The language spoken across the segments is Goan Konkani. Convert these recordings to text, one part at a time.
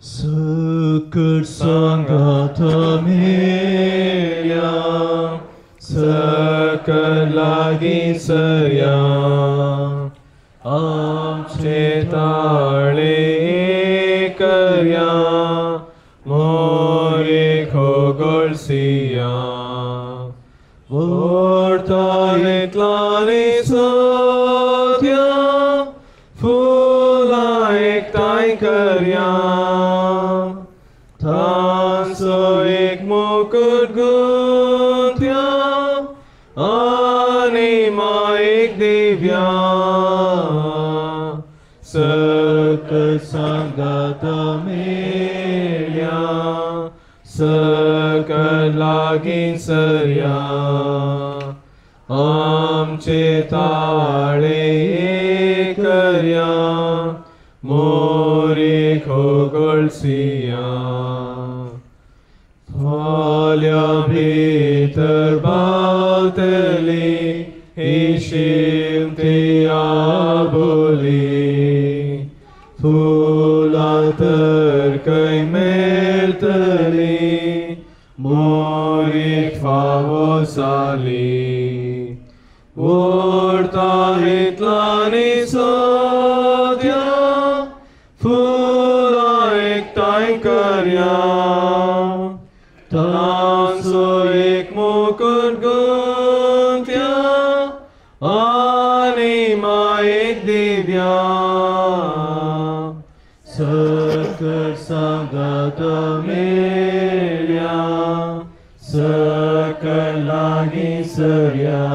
सकट सांगात मेळ्या सकट लागीं सरया आमचे ताळे करया मोरे खोगोळसिया व्हडता इतलानी सोद्या फुलां एकठांय करया तांचो एक मुकूट गुंथया आनी मायेक दिव्या सकट सांगात मेळ्या सकट लागीं सरया आमचे ताळे करया मोरे खोगोळसिया फाल्यां भितर पावतली ही शिमती आबोली फुलां तर खंय मेळटली मोरीक फावो जाली व्हडता इतलानी सोद्या फुलां एकठांय करया तांचो एक मुकूट गुंथया आनी मायेक दिव्या सकट सांगात मेळ्या सकट लागीं सरया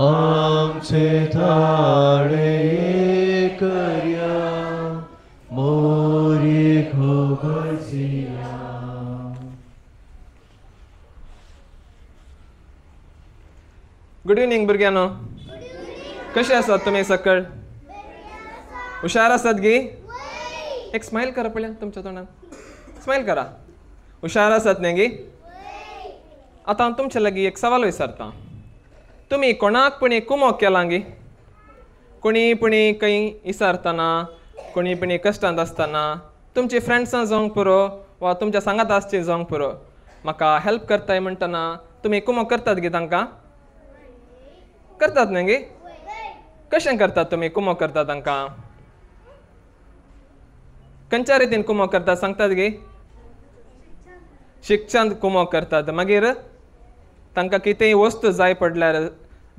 आमचे ताळे करया मोरी खोगोळसिया. गुड इवनींग भुरग्यांनो, कशे आसात तुमी सकळ? हुशार आसात गी? एक स्मायल करा पळया तुमच्या तोंडान, स्मायल करा. हुशार आसात न्ही गी? आतां हांव तुमचे लागीं एक सवाल विचारता. तुमी कोणाक पुणी कुमोक केलां गी? कोणी पुणी खंय इसारतना, कोणी पुणी कश्टांत आसतना तुमची फ्रेंड्सां जावंक पुरो वा तुमच्या सांगात आसची जावंक पुरो, म्हाका हेल्प करताय म्हणटना तुमी कुमोक करतात गी तांकां? करतात न्ही गी? कशें करतात तुमी कुमोक करतात तांकां? खंयच्या रितीन कुमोक करतात सांगतात गी? शिक्षांत कुमोक करतात. मागीर तांकां कितेंय वस्तू जाय पडल्यार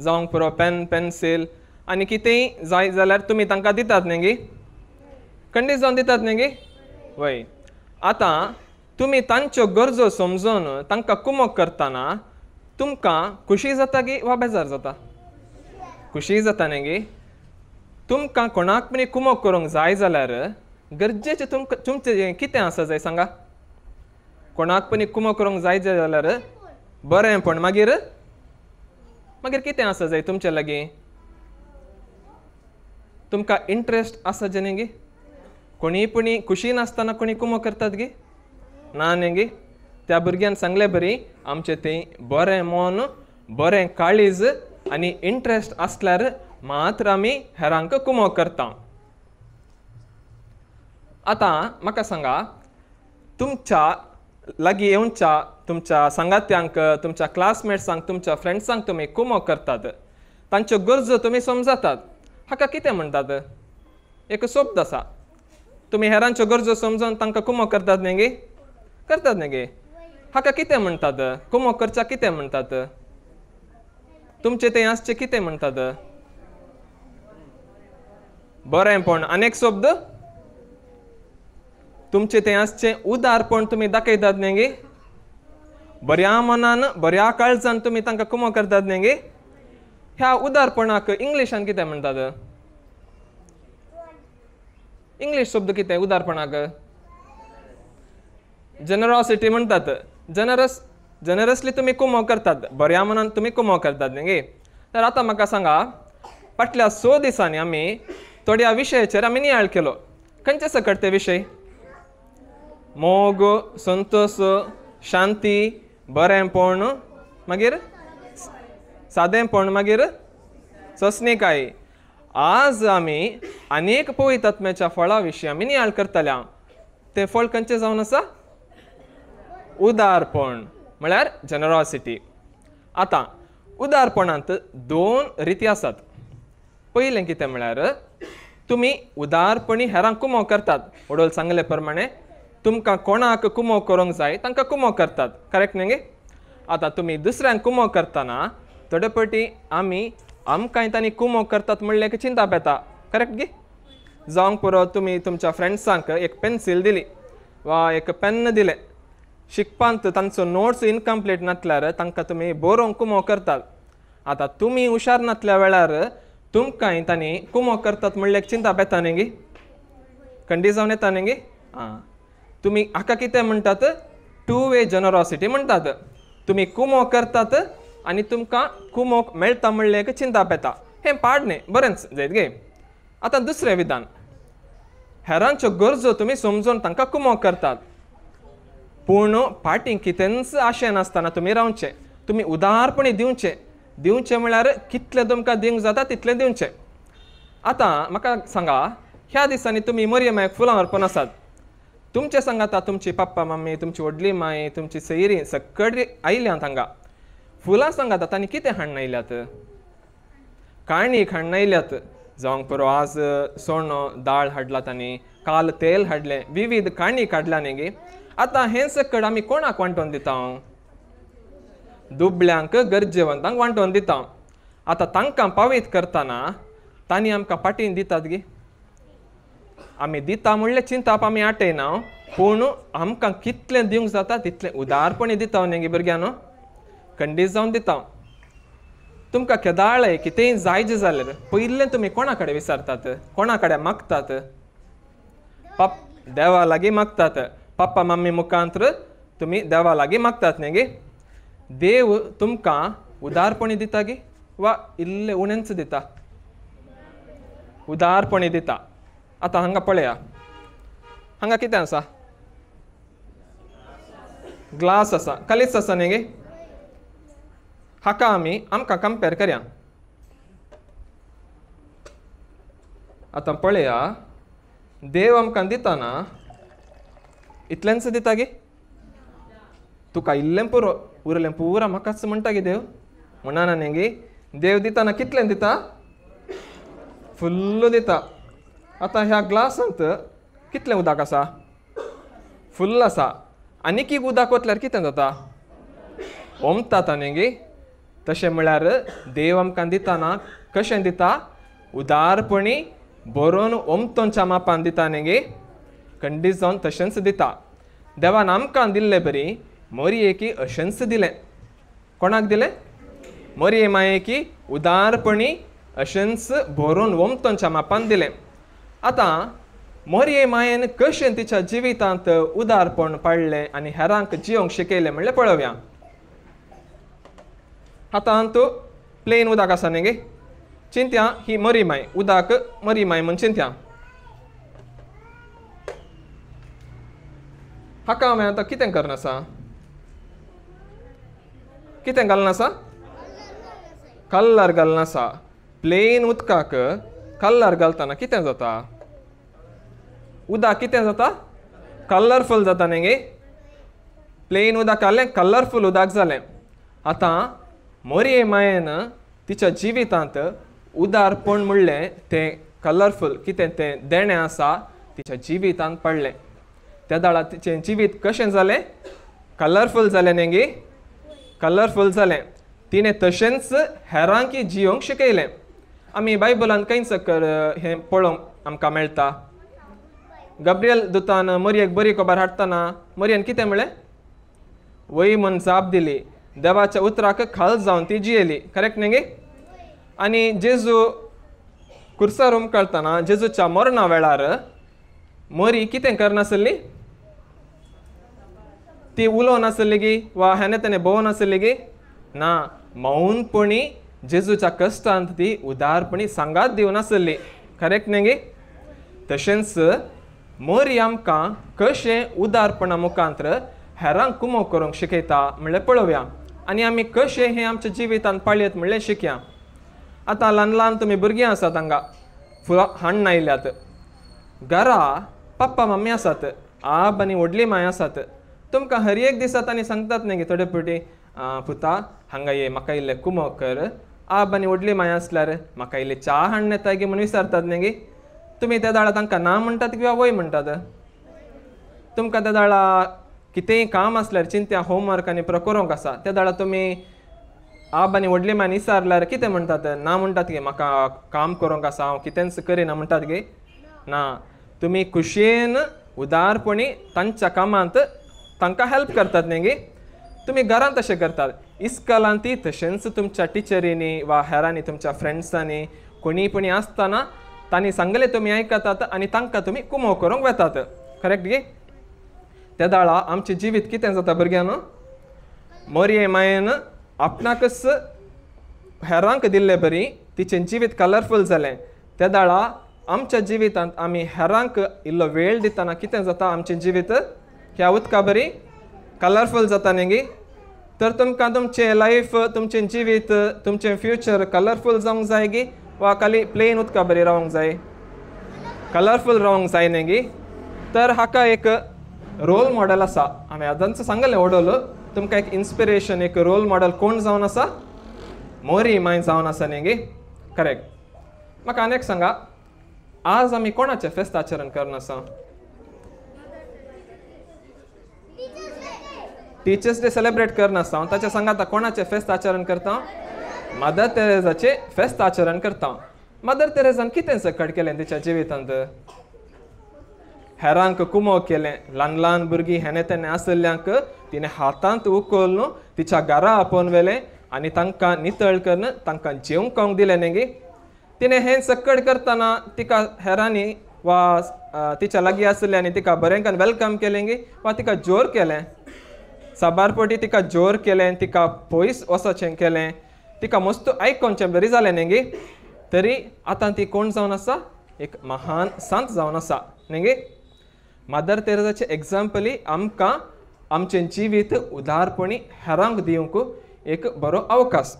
जावंक पुरो, पेन पेन्सील आनी कितेंय जाय जाल्यार तुमी तांकां दितात न्ही गी? खंडीत जावन दितात न्ही गी? वय. आतां तुमी तांच्यो गरजो समजून तांकां कुमोक करतना तुमकां खुशी जाता गी वा बेजार जाता? खुशी जाता न्ही गी? तुमकां कोणाक पुणी कुमोक करूंक जाय जाल्यार गरजेचें तुमकां तुमचें कितें आसा जाय सांगा? कोणाक पुणी कुमोक करूंक जाय जाल्यार बरेंपण, मागीर मागीर कितें आसा जाय तुमचे लागीं? तुमकां इंट्रस्ट आसा जे न्ही गी? कोणी पुणी खुशी नासतना कोणी कुमोक करतात गी? ना न्ही गी? त्या भुरग्यान सांगले बरी आमचें तें बरें मन, बरें काळीज आनी इंट्रस्ट आसल्यार मात्र आमी हेरांक कुमोक करता. आतां म्हाका सांगा, तुमच्या लागीं येवच्या तुमच्या सांगात्यांक, तुमच्या क्लासमेट्सांक, तुमच्या फ्रेंड्सांक तुमी कुमोक करतात, तांच्यो गरजो तुमी समजतात, हाका कितें म्हणटात? एक शब्द आसा. तुमी हेरांच्यो गरजो समजून तांकां कुमोक करतात न्ही गी? करतात न्ही गी? हाका कितें म्हणटात? कुमोक करच्याक कितें म्हणटात? तुमचें तें आसचें कितें म्हणटात? बरेंपण. आनी एक शब्द, तुमचें तें आसचें उदारपण तुमी दाखयतात न्ही गी? बऱ्या मनान बऱ्या काळजान तुमी तांकां कुमोक करतात न्ही गी? ह्या उदारपणाक इंग्लिशान कितें म्हणटात? इंग्लीश शब्द कितें उदारपणाक? जनरॉसिटी म्हणटात. जनरसली तुमी कुमोक करतात, बऱ्या मनान तुमी कुमोक करतात न्ही गी? तर आतां म्हाका सांगा, फाटल्या 6 दिसांनी आमी थोड्या विशयाचेर आमी नियाळ केलो. खंयचे सकट ते विशय? मोग, संतोष, शांती, बरेंपण, मागीर सादेंपण, मागीर सोंसणीकाय. आज आमी अनेक पवित्र आत्म्याच्या फळा विशीं आमी नियाळ करतल्या. तें फळ खंयचें जावन आसा? उदारपण म्हळ्यार जनरॉसिटी. आतां उदारपणांत दोन रिती आसात. पयलें कितें म्हळ्यार तुमी उदारपणी हेरांक कुमो करतात. वडोल सांगले प्रमाणे तुमकां कोणाक कुमो करूंक जाय तांकां कुमो करतात, करेक्ट न्ही गे? आतां तुमी दुसऱ्यांक कुमो करतना थोडे पटी आमी आमकांय तांणी कुमो करतात म्हणलें की चिंता येता, करेक्ट गे? जावंक पुरो तुमी तुमच्या फ्रेंड्सांक एक पेन्सील दिली वा एक पेन्न दिलें, शिकपांत तांचो नोट्स इनकम्प्लीट नासल्यार तांकां तुमी बरोवंक कुमो करतात. आतां तुमी हुशार नासल्या वेळार तुमकांय तांणी कुमो करतात म्हणल्यार चिंता येता न्ही गे? खंडी जावन येता न्ही गे? आं, तुमी हाका कितें म्हणटात? टू वे जनरॉसिटी म्हणटात. तुमी कुमो करतात आनी तुमकां कुमोक मेळटा म्हणलें एक चिंता येता. हें पाड न्ही, बरेंच जायत गे. आतां दुसरें विधान, हेरांच्यो गरजो तुमी समजून तांकां कुमो करतात, पूण पाटीं कितेंच आशें नासतना तुमी रावचें, तुमी उदारपणी दिवचें. दिवचें म्हळ्यार कितलें तुमकां दिवंक जाता तितलें दिवचें. आतां म्हाका सांगा, ह्या दिसांनी तुमी मरियमायक फुलां व्हरपाक आसात, तुमचे सांगाता तुमची पप्पा मम्मी, तुमची व्हडली माय, तुमची सयरी सगळीं आयल्यात हांगा. फुलां सांगाता तांणी कितें हाडून आयल्यात? काणीक हाडून आयल्यात. जावंक पुरो आज सोणो दाळ हाडला तांणी, काल तेल हाडलें, विविध काणीक हाडल्या न्ही गे? आतां हें सकड आमी कोणाक वांटोवन दिता? दुबळ्यांक, गरजेवंतांक वांटोवन दिता. आतां तांकां पावयत करतना तांणी आमकां पाटीन दितात गे? आमी दिता म्हणलें चिंताप आमी आटयना, पूण आमकां कितलें दिवंक जाता तितलें उदारपणी दिता न्ही गे भुरग्यांनो? खंडीत जावन दिता. तुमकां केदाळें कितेंय जाय जें जाल्यार पयलें तुमी कोणा कडेन विचारतात, कोणा कडेन मागतात? पप देवा लागीं मागतात. पप्पा मम्मी मुखांत्र तुमी देवा लागीं मागतात न्ही गे? देव तुमकां उदारपणी दिता गे वा इल्लें उणेंच दिता? उदारपणी दिता. आतां हांगा पळया, हांगा कितें आसा? ग्लास आसा, कलीच आसा न्ही गे? हाका आमी आमकां कंपेर करया. आतां पळया, देव आमकां दितना इतलेंच दिता गे? तुका इल्लें पुरो, उरलें पुरा म्हाकाच म्हणटा गे देव? म्हणना न्ही गे? देव दितना कितलें दिता? फुल्ल दिता. आतां ह्या ग्लासांत कितलें उदक आसा? फुल्ल आसा. आनीक एक उदक वतल्यार कितें जाता? ओमता न्ही गे? तशें म्हळ्यार देव आमकां दितना कशें दिता? उदारपणी बरोवन ओमतोनच्या मापान दिता न्ही गे? खंडीत जावन तशेंच दिता. देवान आमकां दिल्ले बरी मोरयेकी अशेंच दिलें. कोणाक दिलें? मोरये मायेकी उदारपणी अशेंच भरून ओमतोनच्या मापान दिलें. आतां मोरये मायेन कशें तिच्या जिवितांत उदारपण पाडलें आनी हेरांक जियोंक शिकयलें म्हणलें पळोवया. आतां तूं प्लेन उदक आसा न्ही गे? चिंत्या ही मरी माय, उदक मरी माय म्हूण चिंत्या. हाका हांवें आतां कितें करना आसा? कितें घालना आसा? कलर घालना आसा. प्लेन उदकाक कलर घालतना कितें जाता? उदक कितें जाता? कलरफूल जाता न्ही गे? प्लेन उदक घालें, कलरफूल उदक जालें. आतां मोरये मायेन तिच्या जिवितांत उदारपण म्हणलें तें कलरफूल कितें तें देणें आसा तिच्या जिवितांत पडलें. त्या दाळा तिचें जिवीत कशें जालें? कलरफूल जालें न्ही गे? कलरफूल जालें. तिणें तशेंच हेरांकी जियोंक शिकयलें. आमी बायबलान खंय चक्कर हें पळोवंक आमकां मेळटा. गब्रियल दुतान मरयेक बरी खबर हाडटना मरयेन कितें म्हणलें? वय म्हूण जाप दिली. देवाच्या उतराक खाल जावन ती जियेली, करेक्ट न्ही गे? आनी जेजू कुर्सार उमकळतना जेजूच्या मरणा वेळार मरी कितें करनासली? ती उलोवनासली गी वा हेणे तेणे भोवनासली गी? ना, मौनपणी जेजूच्या कश्टांत ती उदारपणी सांगात दिवनासली, करेक्ट न्ही गे? तशेंच मरी आमकां कशें उदारपणा मुखांत्र हेरांक कुमो करूंक शिकयता म्हणलें पळोवया आनी आमी कशें हें आमच्या जिवितांत पाळयत म्हणलें शिकया. आतां ल्हान ल्हान तुमी भुरगीं आसात हांगा, फुलां हाडून आयल्यात, घरा पप्पा मम्मी आसात, आब आनी व्हडली माय आसात तुमकां हर एक दिसा तांणी सांगतात न्ही थोडे फावटी पुता हांगा ये म्हाका इल्लें कुमोक कर. आब आनी व्हडली माय आसल्यार म्हाका इल्ली च्या हाडून येता गी म्हूण विचारतात न्ही गी. तुमी त्या दाळा तांकां ना म्हणटात किंवा वय म्हणटात? तुमकां त्या दाळा कितेंय काम आसल्यार चिंत्या होमवर्क आनी प्रकरोंक आसा त्या दाळा तुमी आब आनी व्हडली मायन विचारल्यार कितें म्हणटात? ना म्हणटात गे म्हाका काम करूंक आसा हांव कितेंच करिना म्हणटात गे? ना, तुमी खुशयेन उदारपणी तांच्या कामांत तांकां हेल्प करतात न्ही गे. तुमी घरांत तशें करतात, इस्कॉलांत ती तशेंच तुमच्या टिचरींनी वा हेरांनी तुमच्या फ्रेंड्सांनी कोणी कोणी आसतना तांणी सांगलें तुमी आयकतात आनी तांकां तुमी कुमो करूंक वेतात. करेक्ट गे? त्या दाळा आमचें जिवीत कितें जाता भुरग्यांनो? मोरये मायेन आपणाकच हेरांक दिल्ले बरी तिचें जिवीत कलरफूल जालें. त्या दाळा आमच्या जिवितांत आमी हेरांक इल्लो वेळ दितना कितें जाता? आमचें जिवीत ह्या उदका बरी कलरफूल जाता न्ही गी. तर तुमकां तुमचें लायफ तुमचें जिवीत तुमचें फ्युचर कलरफूल जावंक जाय गी वा खाली प्लेन उदका बरी रावंक जाय? कलरफूल रावंक जाय न्ही गी. तर हाका एक रोल मॉडल आसा. हांवें आदांच सांगलें ओडोल तुमकां एक इन्स्पिरेशन एक रोल मॉडल कोण जावन आसा? मोरी माय जावन आसा न्ही गी. करेक्ट. म्हाका आनी एक सांगा, आज आमी कोणाचें फेस्त आचरण करना आसा? टिचर्स डे सेलेब्रेट करना आसा. ताच्या सांगाता कोणाचें फेस्त आचरण करता? मदर तेरेजाचें फेस्त आचरण करता. मदर तेरेजान कितें सकट केलें तिच्या जिवितांत? हेरांक कुमो केलें. ल्हान ल्हान भुरगीं हेणे तेणे आशिल्ल्यांक तिणें हातांत उखलून तिच्या घरा आपोवन व्हेलें आनी तांकां नितळ करून तांकां जेवंक खावंक दिलें न्ही गी. तिणें हें सकट करतना तिका हेरांनी वा तिच्या लागीं आशिल्ल्यांनी तिका बरें करून welcome केलें गी वा तिका जोर केलें? साबार फावटी तिका जोर केलें, तिका पयस वचचें केलें, तिका मस्त आयकोनचें बरी जालें न्ही गी. तरी आतां ती कोण जावन आसा? एक महान संत जावन आसा न्ही गी. मदर तेरेजाचें एग्जाम्पली आमकां आमचें जिवीत उदारपणी हेरांक दिवंक एक बरो अवकाश.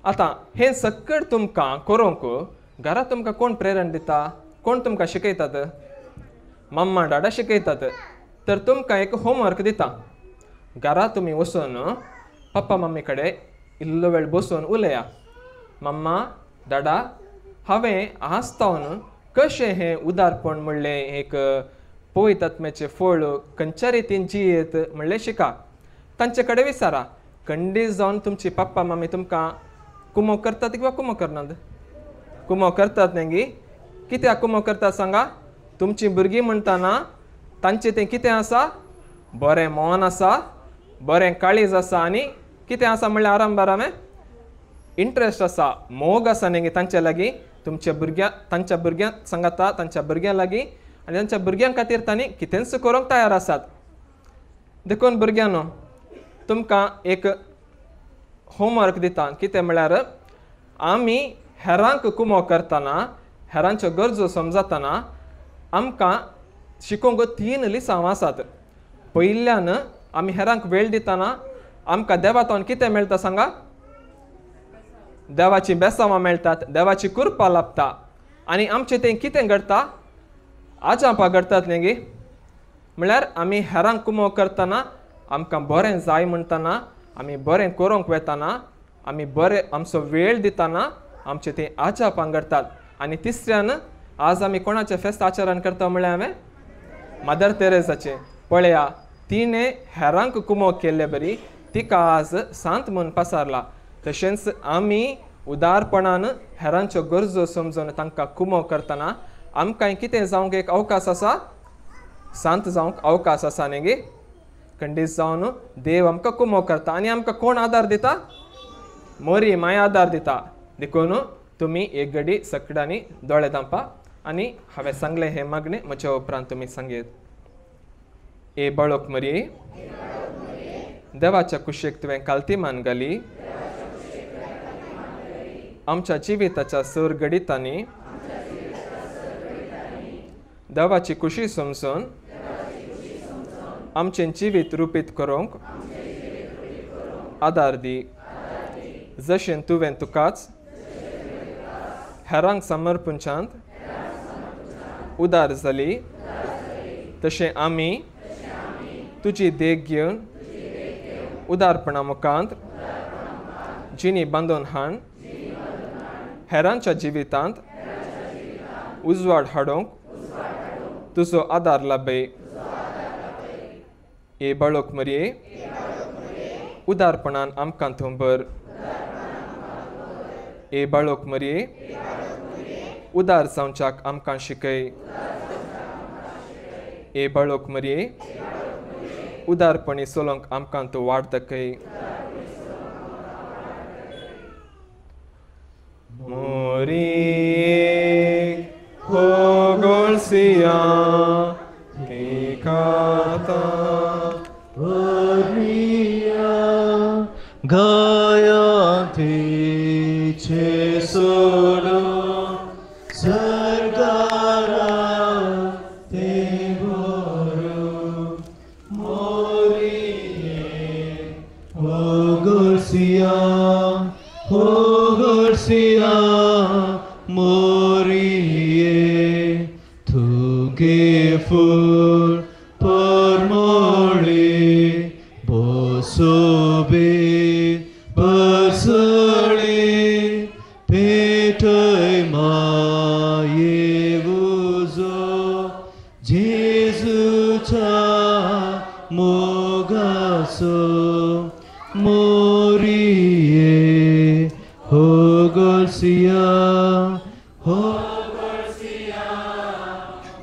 आतां हें सकट तुमकां करूंक घरा तुमकां कोण प्रेरणा दिता? कोण तुमकां शिकयतात? मम्मा डाडा शिकयतात. तर तुमकां एक होमवर्क दिता. घरा तुमी वचून पप्पा मम्मी कडेन इल्लो वेळ बसून उलया, मम्मा डाडा हांवें आस्तावन कशें हें उदारपण म्हणलें एक पवित्र आत्म्याचें फळ खंयच्या रितीन जियेत म्हणलें शिका. तांचे कडेन विचारा. खंडीत जावन तुमची पप्पा मम्मी तुमकां कुमो करतात किंवा कुमो करनात? कुमो करतात न्ही गी. कित्याक कुमो करतात सांगा? तुमची भुरगीं म्हणटना तांचें तें कितें आसा? बरें मन आसा, बरें काळीज आसा आनी कितें आसा म्हणल्यार आरंभार हांवें इंट्रस्ट आसा, मोग आसा न्ही गी तांचे लागीं. तुमच्या भुरग्यां तांच्या भुरग्यांक सांगाता तांच्या भुरग्यां लागीं आनी तांच्या भुरग्यां खातीर तांणी कितेंच करूंक तयार आसात. देखून भुरग्यांनो तुमकां एक होमवर्क दिता. कितें म्हळ्यार आमी हेरांक कुमो करतना हेरांच्यो गरजो समजतना आमकां शिकोवंक 3 लिसांव आसात. पयल्यान आमी हेरांक वेळ दितना आमकां देवातून कितें मेळटा सांगा? देवाची बेसांवां मेळटात, देवाची कृपा लाभता आनी आमचें तें कितें घडटा? आजापां घडटात न्ही गी. म्हळ्यार आमी हेरांक कुमो करतना आमकां बरें जाय म्हणटना आमी बरें करूंक वेतना आमी बरें आमचो वेळ दितना आमचें तें आजापां घडटात. आनी तिसऱ्यान आज आमी कोणाचें फेस्त आचरण करता म्हळ्यार हांवें मदर तेरेजाचें. पळया तिणें हेरांक कुमो केल्ले बरी तिका आज सांत म्हूण पसारला. तशेंच आमी उदारपणान हेरांच्यो गरजो समजून तांकां कुमो करतना आमकां कितें जावंक एक अवकाश आसा? सांत जावंक अवकाश आसा न्ही गी. खंडीत जावन देव आमकां कुमो करता आनी आमकां कोण आदार दिता? मोरी माय आदार दिता. देखून तुमी एक घडी सगळ्यांनी दोळे धांपा आनी हांवें सांगलें हें मागणें म्हज्या उपरांत तुमी सांगेत. ए बाळक मरी, देवाच्या कुशीक तुवें कालती मान घाली, आमच्या जिविताच्या सर घडितांनी देवाची खुशी समजून आमचें जिवीत रुपीत करूंक आदार दी. जशें तुवें तुकाच हेरांक समर्पणच्यात उदार जाली तशें आमी तुजी देख घेवन उदारपणा मुखांत जिणी बांदून हाण हेरांच्या जिवितांत उजवाड हाडूंक तुजो आदार लाभय. ए बाळक मरये, उदारपणान आमकां थंबर. ए बाळक मरये, उदार जावच्याक आमकां शिकय. ए बाळक मरये, उदारपणी चलोवंक आमकां तूं वाट दाखय. मोरी होगोळसिया तिकाता Maria गायते सोडो सरगारा ते बोरो मोरिये होगोळसिया होगोळसिया मोरिये तुगे फूल परमोळे बोसोबे बसळे पेटय माये उजो जेजूच्या मोगासो मोरिये होगोळसिया होगोळसिया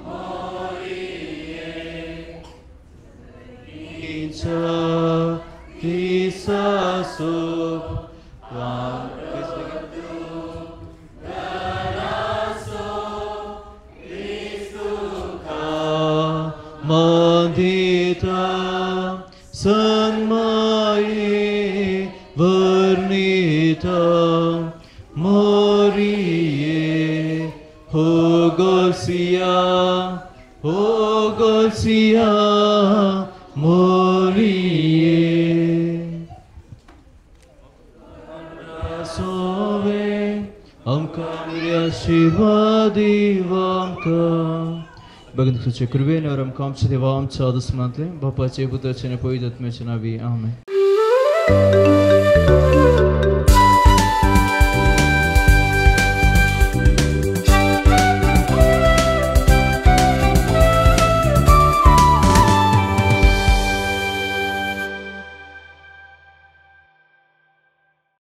मोरिये दिसासो मंदिता सन्माये वर्णिता मोरिये होगोळसिया होगोळसिया मोरिये सोवे आमकां आशीर्वाद आमकां बघून तुझे कृपेन और आमकां आमच्या देवा आमच्या दुस्मांतले बापाचे पुताचे आनी पवित्र आत्म्याचे नांवी आमेन.